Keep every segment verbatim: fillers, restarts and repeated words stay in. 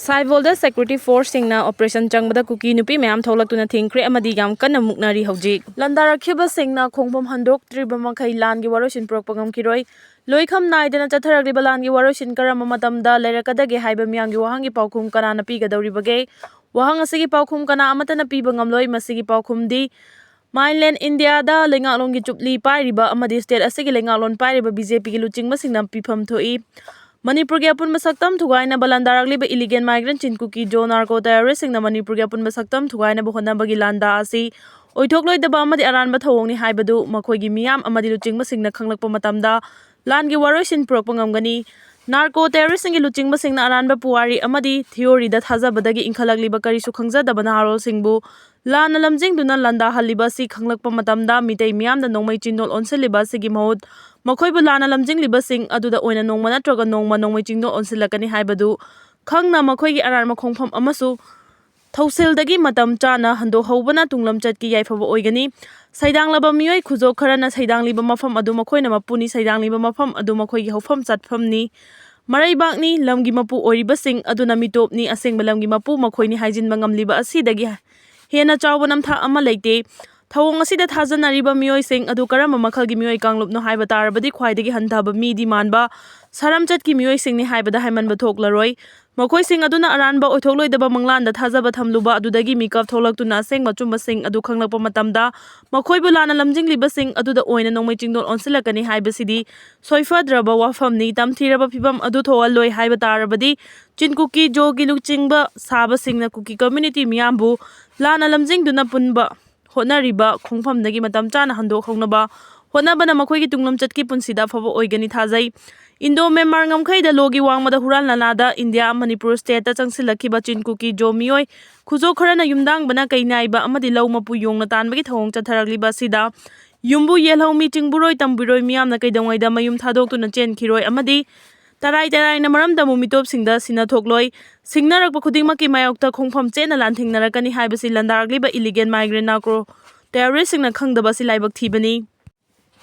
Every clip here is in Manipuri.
ꯁꯥꯏꯕꯣꯜꯗ ꯁꯦꯀ꯭ꯌꯨꯔꯤꯇꯤ ꯐꯣꯔꯁꯁꯤꯡꯅ ꯑꯣꯄꯔꯦꯁꯟ ꯆꯪꯕꯗ ꯀꯨꯀꯤ ꯅꯨꯄꯤ ꯃꯌꯥꯝ ꯊꯣꯛꯂꯛꯇꯨꯅ ꯊꯤꯡꯈ꯭ꯔꯦ ꯑꯃꯗꯤ ꯌꯥꯝ ꯀꯟꯅ ꯃꯨꯛꯅꯔꯤ ꯍꯧꯖꯤꯛ꯫ ꯂꯥꯟꯗꯥꯔꯛꯈꯤꯕꯁꯤꯡꯅ ꯈꯣꯡꯐꯝ ꯍꯟꯗꯣꯛꯇ꯭ꯔꯤꯕ ꯃꯈꯩ ꯂꯥꯟꯒꯤ ꯋꯥꯔꯣꯏꯁꯤꯟ ꯄꯨꯔꯛꯄ ꯉꯝꯈꯤꯔꯣꯏ꯫ ꯂꯣꯏꯈꯝ ꯅꯥꯏꯗꯅ ꯆꯠꯊꯔꯛꯂꯤꯕ ꯂꯥꯟꯒꯤ ꯋꯥꯔꯣꯏꯁꯤꯟ ꯀꯔꯝꯕ ꯃꯇꯝꯗ ꯂꯩꯔꯛꯀꯗꯒꯦ ꯍꯥꯏꯕ ꯃꯤꯌꯥꯝꯒꯤ ꯋꯥꯍꯪꯒꯤ ꯄꯥꯎꯈꯨꯝ ꯀꯅꯥꯅ ꯄꯤꯒꯗꯧꯔꯤꯕꯒꯦ? ꯋꯥꯍꯪ ꯑꯁꯤꯒꯤ ꯄꯥꯎꯈꯨꯝ ꯀꯅꯥ ꯑꯃꯠꯇꯅ ꯄꯤꯕ ꯉꯝꯂꯣꯏ꯫ ꯃꯁꯤꯒꯤ ꯄꯥꯎꯈꯨꯝꯗꯤ ꯃꯥꯏꯟꯂꯦꯟ ꯏꯟꯗꯤꯌꯥꯗ ꯂꯩꯉꯥꯛꯂꯣꯟꯒꯤ ꯆꯨꯞꯂꯤ ꯄꯥꯏꯔꯤꯕ ꯑꯃꯗꯤ ꯁ꯭ꯇꯦꯠ ꯑꯁꯤꯒꯤ ꯂꯩꯉꯥꯛꯂꯣꯟ ꯄꯥꯏꯔꯤꯕ ꯕꯤ ꯖꯦ ꯄꯤꯒꯤ ꯂꯨꯆꯤꯡꯕꯁꯤꯡꯅ ꯄꯤꯐꯝ ꯊꯣꯛꯏ꯫ ꯃꯅꯤꯄꯨꯔꯒꯤ ꯑꯄꯨꯟꯕ ꯁꯛꯇꯝ ꯊꯨꯒꯥꯏꯅꯕ ꯂꯥꯟꯗꯥꯔꯛꯂꯤꯕ ꯏꯂꯤꯒꯦꯟ ꯃꯥꯏꯒ꯭ꯔꯦꯟ ꯆꯤꯟ ꯀꯨꯀꯤ ꯖꯣ ꯅꯥꯔꯀꯣ ꯇꯦꯔꯣꯔꯤꯁ꯭ꯠꯁꯤꯡꯅ ꯃꯅꯤꯄꯨꯔꯒꯤ ꯑꯄꯨꯟꯕ ꯁꯛꯇꯝ ꯊꯨꯒꯥꯏꯅꯕ ꯍꯣꯠꯅꯕꯒꯤ ꯂꯥꯟꯗꯥ ꯑꯁꯤ ꯑꯣꯏꯊꯣꯛꯂꯣꯏꯗꯕ ꯑꯃꯗꯤ ꯑꯔꯥꯟꯕ ꯊꯧꯑꯣꯡꯅꯤ ꯍꯥꯏꯕꯗꯨ ꯃꯈꯣꯏꯒꯤ ꯃꯤꯌꯥꯝ ꯑꯃꯗꯤ ꯂꯨꯆꯤꯡꯕꯁꯤꯡꯅ ꯈꯪꯂꯛꯄ ꯃꯇꯝꯗ ꯂꯥꯟꯒꯤ ꯋꯥꯔꯣꯏꯁꯤꯟ ꯄꯨꯔꯛꯄ ꯉꯝꯒꯅꯤ꯫ ꯅꯥꯔꯀꯣ ꯇꯦꯔꯣꯔꯤꯁ꯭ꯠꯁꯤꯡꯒꯤ ꯂꯨꯆꯤꯡꯕꯁꯤꯡꯅ ꯑꯔꯥꯟꯕ ꯄꯨꯋꯥꯔꯤ ꯑꯃꯗꯤ ꯊꯤꯑꯣꯔꯤꯗ ꯊꯥꯖꯕꯗꯒꯤ ꯏꯟꯈꯠꯂꯛꯂꯤꯕ ꯀꯔꯤꯁꯨ ꯈꯪꯖꯗꯕ ꯅꯍꯥꯔꯣꯜꯁꯤꯡꯕꯨ ꯂꯥꯟꯅ ꯂꯝꯖꯤꯡꯗꯨꯅ ꯂꯥꯟꯗꯥꯍꯜꯂꯤꯕ ꯑꯁꯤ ꯈꯪꯂꯛꯄ ꯃꯇꯝꯗ ꯃꯤꯇꯩ ꯃꯤꯌꯥꯝꯅ ꯅꯣꯡꯃꯩ ꯆꯤꯡꯗꯣꯜ ꯑꯣꯟꯁꯤꯜꯂꯤꯕ ꯑꯁꯤꯒꯤ ꯃꯍꯨꯠ ꯃꯈꯣꯏꯕꯨ ꯂꯥꯟꯅ ꯂꯝꯖꯤꯡꯂꯤꯕꯁꯤꯡ ꯑꯗꯨꯗ ꯑꯣꯏꯅ ꯅꯣꯡꯃ ꯅꯠꯇ꯭ꯔꯒ ꯅꯣꯡꯃ ꯅꯣꯡꯃꯩ ꯆꯤꯡꯗꯣꯜ ꯑꯣꯟꯁꯤꯜꯂꯛꯀꯅꯤ ꯍꯥꯏꯕꯗꯨ ꯈꯪꯅ ꯃꯈꯣꯏꯒꯤ ꯑꯔꯥꯟꯕ ꯈꯣꯡꯐꯝ ꯑꯃꯁꯨ ꯊꯧꯁꯤꯜꯗꯒꯤ ꯃꯇꯝ ꯆꯥꯅ ꯍꯟꯗꯣꯛꯍꯧꯕꯅ ꯇꯨꯡꯂꯝꯆꯠꯀꯤ ꯌꯥꯏꯐꯕ ꯑꯣꯏꯒꯅꯤ꯫ ꯁꯩꯗꯥꯡꯂꯕ ꯃꯤꯑꯣꯏ ꯈꯨꯖꯣꯞ ꯈꯔꯅ ꯁꯩꯗꯥꯡꯂꯤꯕ ꯃꯐꯝ ꯑꯗꯨ ꯃꯈꯣꯏꯅ ꯃꯄꯨꯅꯤ, ꯁꯩꯗꯥꯡꯂꯤꯕ ꯃꯐꯝ ꯑꯗꯨ ꯃꯈꯣꯏꯒꯤ ꯍꯧꯐꯝ ꯆꯠꯐꯝꯅꯤ꯫ ꯃꯔꯩꯕꯥꯛꯅꯤ, ꯂꯝꯒꯤ ꯃꯄꯨ ꯑꯣꯏꯔꯤꯕꯁꯤꯡ ꯑꯗꯨꯅ ꯃꯤꯇꯣꯞꯅꯤ, ꯑꯁꯦꯡꯕ ꯂꯝꯒꯤ ꯃꯄꯨ ꯃꯈꯣꯏꯅꯤ ꯍꯥꯏꯖꯤꯟꯕ ꯉꯝꯂꯤꯕ ꯑꯁꯤꯗꯒꯤ ꯍꯦꯟꯅ ꯆꯥꯎꯕ ꯅꯝꯊꯥꯛ ꯑꯃ ꯂꯩꯇꯦ꯫ ꯊꯧꯑꯣꯡ ꯑꯁꯤꯗ ꯊꯥꯖꯅꯔꯤꯕ ꯃꯤꯑꯣꯏꯁꯤꯡ ꯑꯗꯨ ꯀꯔꯝꯕ ꯃꯈꯜꯒꯤ ꯃꯤꯑꯣꯏ ꯀꯥꯡꯂꯨꯞꯅꯣ ꯍꯥꯏꯕ ꯇꯥꯔꯕꯗꯤ ꯈ꯭ꯋꯥꯏꯗꯒꯤ ꯍꯟꯊꯕ ꯃꯤꯗꯤ ꯃꯥꯟꯕ ꯁꯥꯔꯝꯆꯠꯀꯤ ꯃꯤꯑꯣꯏꯁꯤꯡꯅꯤ ꯍꯥꯏꯕꯗ ꯍꯥꯏꯃꯟꯕ ꯊꯣꯛꯂꯔꯣꯏ꯫ ꯃꯈꯣꯏꯁꯤꯡ ꯑꯗꯨꯅ ꯑꯔꯥꯟꯕ ꯑꯣꯏꯊꯣꯛꯂꯣꯏꯗꯕ ꯃꯪꯂꯥꯟꯗ ꯊꯥꯖꯕ ꯊꯝꯂꯨꯕ ꯑꯗꯨꯗꯒꯤ ꯃꯤꯀꯞ ꯊꯣꯛꯂꯛꯇꯨꯅ ꯑꯁꯦꯡꯕ ꯑꯆꯨꯝꯕꯁꯤꯡ ꯑꯗꯨ ꯈꯪꯂꯛꯄ ꯃꯇꯝꯗ ꯃꯈꯣꯏꯕꯨ ꯂꯥꯟꯅ ꯂꯝꯖꯤꯡꯂꯤꯕꯁꯤꯡ ꯑꯗꯨꯗ ꯑꯣꯏꯅ ꯅꯣꯡꯃꯩ ꯆꯤꯡꯗꯣꯜ ꯑꯣꯟꯁꯤꯜꯂꯛꯀꯅꯤ ꯍꯥꯏꯕꯁꯤꯗꯤ ꯁꯣꯏꯐꯗ꯭ꯔꯕ ꯋꯥꯐꯝꯅꯤ꯫ ꯇꯝꯊꯤꯔꯕ ꯐꯤꯚꯝ ꯑꯗꯨ ꯊꯣꯛꯍꯜꯂꯣꯏ ꯍꯥꯏꯕ ꯇꯥꯔꯕꯗꯤ ꯆꯤꯟ ꯀꯨꯀꯤ ꯖꯣꯒꯤ ꯂꯨꯆꯤꯡꯕ ꯁꯥꯕꯁꯤꯡꯅ ꯀꯨꯀꯤ ꯀꯝꯃ꯭ꯌꯨꯅꯤꯇꯤ ꯃꯤꯌꯥꯝꯕꯨ ꯂꯥꯟꯅ ꯂꯝꯖꯤꯡꯗꯨꯅ ꯄꯨꯟꯕ ꯍꯣꯠꯅꯔꯤꯕ ꯈꯣꯡꯐꯝꯗꯒꯤ ꯃꯇꯝ ꯆꯥꯅ ꯍꯟꯗꯣꯛꯍꯧꯅꯕ ꯍꯣꯠꯅꯕꯅ ꯃꯈꯣꯏꯒꯤ ꯇꯨꯡꯂꯝꯆꯠꯀꯤ ꯄꯨꯟꯁꯤꯗ ꯑꯐꯕ ꯑꯣꯏꯒꯅꯤ ꯊꯥꯖꯩ꯫ ꯏꯟꯗꯣ ꯃ꯭ꯌꯥꯟꯃꯥꯔ ꯉꯝꯈꯩꯗ ꯂꯣꯒꯤ ꯋꯥꯡꯃꯗ ꯍꯨꯔꯥꯟ ꯂꯥꯟꯂꯥꯗ ꯏꯟꯗꯤꯌꯥ ꯃꯅꯤꯄꯨꯔ ꯁ꯭ꯇꯦꯠꯇ ꯆꯪꯁꯤꯜꯂꯛꯈꯤꯕ ꯆꯤꯟ ꯀꯨꯀꯤ ꯖꯣ ꯃꯤꯑꯣꯏ ꯈꯨꯖꯣ ꯈꯔꯅ ꯌꯨꯝꯗꯥꯡꯕꯅ ꯀꯩ ꯅꯥꯏꯕ ꯑꯃꯗꯤ ꯂꯧ ꯃꯄꯨ ꯌꯣꯡꯅ ꯇꯥꯟꯕꯒꯤ ꯊꯧꯑꯣꯡ ꯆꯠꯊꯔꯛꯂꯤꯕ ꯑꯁꯤꯗ ꯌꯨꯝꯕꯨ ꯌꯦꯜꯍꯧꯃꯤ ꯆꯤꯡꯕꯨꯔꯣꯏ ꯇꯝꯕꯤꯔꯣꯏ ꯃꯤꯌꯥꯝꯅ ꯀꯩꯗꯧꯉꯩꯗ ꯃꯌꯨꯝ ꯊꯥꯗꯣꯛꯇꯨꯅ ꯆꯦꯟꯈꯤꯔꯣꯏ ꯑꯃꯗꯤ ꯇꯔꯥꯏ ꯇꯔꯥꯏꯅ ꯃꯔꯝꯗ ꯑꯃꯨꯛ ꯃꯤꯇꯣꯞꯁꯤꯡꯗ ꯁꯤꯟꯅ ꯊꯣꯛꯂꯣꯏ꯫ ꯁꯤꯡꯅꯔꯛꯄ ꯈꯨꯗꯤꯡꯃꯛꯀꯤ ꯃꯥꯌꯣꯛꯇ ꯈꯣꯡꯐꯝ ꯆꯦꯠꯅ ꯂꯥꯟꯊꯦꯡꯅꯔꯛꯀꯅꯤ ꯍꯥꯏꯕꯁꯤ ꯂꯥꯟꯗꯥꯔꯛꯂꯤꯕ ꯏꯂꯤꯒꯦꯟ ꯃꯥꯏꯒ꯭ꯔꯦꯟ ꯅꯥꯔꯀꯣ ꯇꯦꯔꯣꯔꯤꯁ꯭ꯠꯁꯤꯡꯅ ꯈꯪꯗꯕ ꯑꯁꯤ ꯂꯥꯏꯕꯛ ꯊꯤꯕꯅꯤ꯫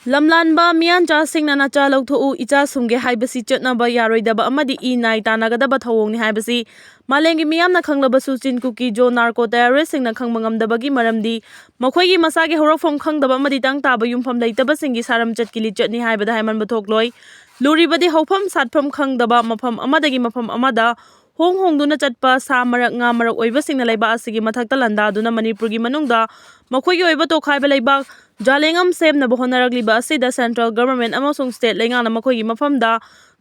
ꯂꯝꯂꯥꯟꯕ ꯃꯤꯌꯥꯟꯆꯥꯁꯤꯡꯅ "ꯅꯆꯥ ꯂꯧꯊꯣꯛꯎ, ꯏꯆꯥ ꯁꯨꯝꯒꯦ" ꯍꯥꯏꯕꯁꯤ ꯆꯠꯅꯕ ꯌꯥꯔꯣꯏꯗꯕ ꯑꯃꯗꯤ ꯏ ꯅꯥꯏ ꯇꯥꯟꯅꯒꯗꯕ ꯊꯧꯑꯣꯡꯅꯤ ꯍꯥꯏꯕꯁꯤ ꯃꯥꯂꯦꯝꯒꯤ ꯃꯤꯌꯥꯝꯅ ꯈꯪꯂꯕꯁꯨ ꯆꯤꯟ ꯀꯨꯀꯤ ꯖꯣ ꯅꯥꯔꯀꯣ ꯇꯦꯔꯣꯔꯤꯁꯁꯤꯡꯅ ꯈꯪꯕ ꯉꯝꯗꯕꯒꯤ ꯃꯔꯝꯗꯤ ꯃꯈꯣꯏꯒꯤ ꯃꯁꯥꯒꯤ ꯍꯧꯔꯛꯐꯝ ꯈꯪꯗꯕ ꯑꯃꯗꯤ ꯇꯪ ꯇꯥꯕ ꯌꯨꯝꯐꯝ ꯂꯩꯇꯕꯁꯤꯡꯒꯤ ꯁꯥꯔꯝꯆꯠꯀꯤ ꯂꯤꯆꯠꯅꯤ ꯍꯥꯏꯕꯗ ꯍꯥꯏꯃꯟꯕ ꯊꯣꯛꯂꯣꯏ꯫ ꯂꯨꯔꯤꯕꯗꯤ ꯍꯧꯐꯝ ꯁꯥꯠꯐꯝ ꯈꯪꯗꯕ ꯃꯐꯝ ꯑꯃꯗꯒꯤ ꯃꯐꯝ ꯑꯃꯗ ꯍꯣꯡ ꯍꯣꯡꯗꯨꯅ ꯆꯠꯄ ꯁꯥ ꯃꯔꯛ, ꯉꯥ ꯃꯔꯛ ꯑꯣꯏꯕꯁꯤꯡꯅ ꯂꯩꯕꯥꯛ ꯑꯁꯤꯒꯤ ꯃꯊꯛꯇ ꯂꯥꯟꯗꯥꯗꯨꯅ ꯃꯅꯤꯄꯨꯔꯒꯤ ꯃꯅꯨꯡꯗ ꯃꯈꯣꯏꯒꯤ ꯑꯣꯏꯕ ꯇꯣꯈꯥꯏꯕ ꯂꯩꯕꯥꯛ ꯖꯥꯂꯦꯡ ꯑꯃ ꯁꯦꯝꯅꯕ ꯍꯣꯠꯅꯔꯛꯂꯤꯕ ꯑꯁꯤꯗ central government ꯑꯃꯁꯨꯡ state ꯂꯩꯉꯥꯛꯅ ꯃꯈꯣꯏꯒꯤ ꯃꯐꯝꯗ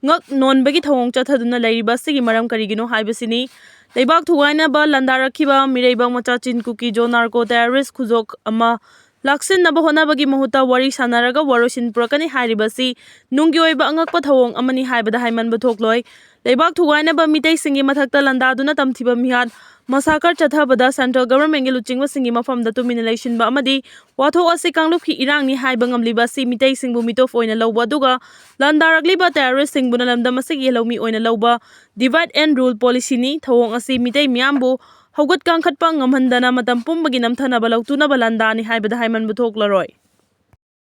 ꯉꯛ ꯅꯣꯟꯕꯒꯤ ꯊꯧꯑꯣꯡ ꯆꯠꯊꯗꯨꯅ ꯂꯩꯔꯤꯕ ꯑꯁꯤꯒꯤ ꯃꯔꯝ ꯀꯔꯤꯒꯤꯅꯣ ꯍꯥꯏꯕꯁꯤꯅꯤ꯫ ꯂꯩꯕꯥꯛ ꯊꯨꯒꯥꯏꯅꯕ ꯂꯥꯟꯗꯥꯔꯛꯈꯤꯕ ꯃꯤꯔꯩꯕꯥꯛ ꯃꯆꯥ ꯆꯤꯟ ꯀꯨꯀꯤ ꯖꯣ ꯅꯥꯔꯀꯣ ꯇꯦꯔꯣꯔꯤꯁ ꯈꯨꯖꯣꯛ ꯑꯃ ꯂꯥꯛꯁꯤꯟꯅꯕ ꯍꯣꯠꯅꯕꯒꯤ ꯃꯍꯨꯠꯇ ꯋꯥꯔꯤ ꯁꯥꯟꯅꯔꯒ ꯋꯥꯔꯣꯏꯁꯤꯟ ꯄꯨꯔꯛꯀꯅꯤ ꯍꯥꯏꯔꯤꯕꯁꯤ ꯅꯨꯡꯒꯤ ꯑꯣꯏꯕ ꯑꯉꯛꯄ ꯊꯧꯑꯣꯡ ꯑꯃꯅꯤ ꯍꯥꯏꯕꯗ ꯍꯥꯏꯃꯟꯕ ꯊꯣꯛꯂꯣꯏ꯫ ꯂꯩꯕꯥꯛ ꯊꯨꯒꯥꯏꯅꯕ ꯃꯤꯇꯩꯁꯤꯡꯒꯤ ꯃꯊꯛꯇ ꯂꯥꯟꯗꯥꯗꯨꯅ ꯇꯝꯊꯤꯕ ꯃꯤꯍꯥꯠ, massacre ꯆꯠꯊꯕꯗ central governmentꯒꯤ ꯂꯨꯆꯤꯡꯕꯁꯤꯡꯒꯤ ꯃꯐꯝꯗ ꯇꯨꯃꯤꯟꯅ ꯂꯩꯁꯤꯟꯕ ꯑꯃꯗꯤ ꯋꯥꯊꯣꯛ ꯑꯁꯤ ꯀꯥꯡꯂꯨꯞꯀꯤ ꯏꯔꯥꯡꯅꯤ ꯍꯥꯏꯕ ꯉꯝꯂꯤꯕ ꯑꯁꯤ ꯃꯤꯇꯩꯁꯤꯡꯕꯨ ꯃꯤꯇꯣꯞ ꯑꯣꯏꯅ ꯂꯧꯕ ꯑꯗꯨꯒ ꯂꯥꯟꯗꯥꯔꯛꯂꯤꯕ terroristꯁꯤꯡꯕꯨꯅ ꯂꯝꯗꯝ ꯑꯁꯤꯒꯤ ꯂꯧꯃꯤ ꯑꯣꯏꯅ ꯂꯧꯕ divide and rule policyꯅꯤ꯫ ꯊꯧꯑꯣꯡ ꯑꯁꯤ ꯃꯤꯇꯩ ꯃꯤꯌꯥꯝꯕꯨ ꯍꯧꯒꯠ ꯀꯥꯡꯈꯠꯄ ꯉꯝꯍꯟꯗꯅ ꯃꯇꯝ ꯄꯨꯝꯕꯒꯤ ꯅꯝꯊꯅꯕ ꯂꯧꯇꯨꯅꯕ ꯂꯥꯟꯗꯥꯅꯤ ꯍꯥꯏꯕꯗ ꯍꯥꯏꯃꯟꯕ ꯊꯣꯛꯂꯔꯣꯏ꯫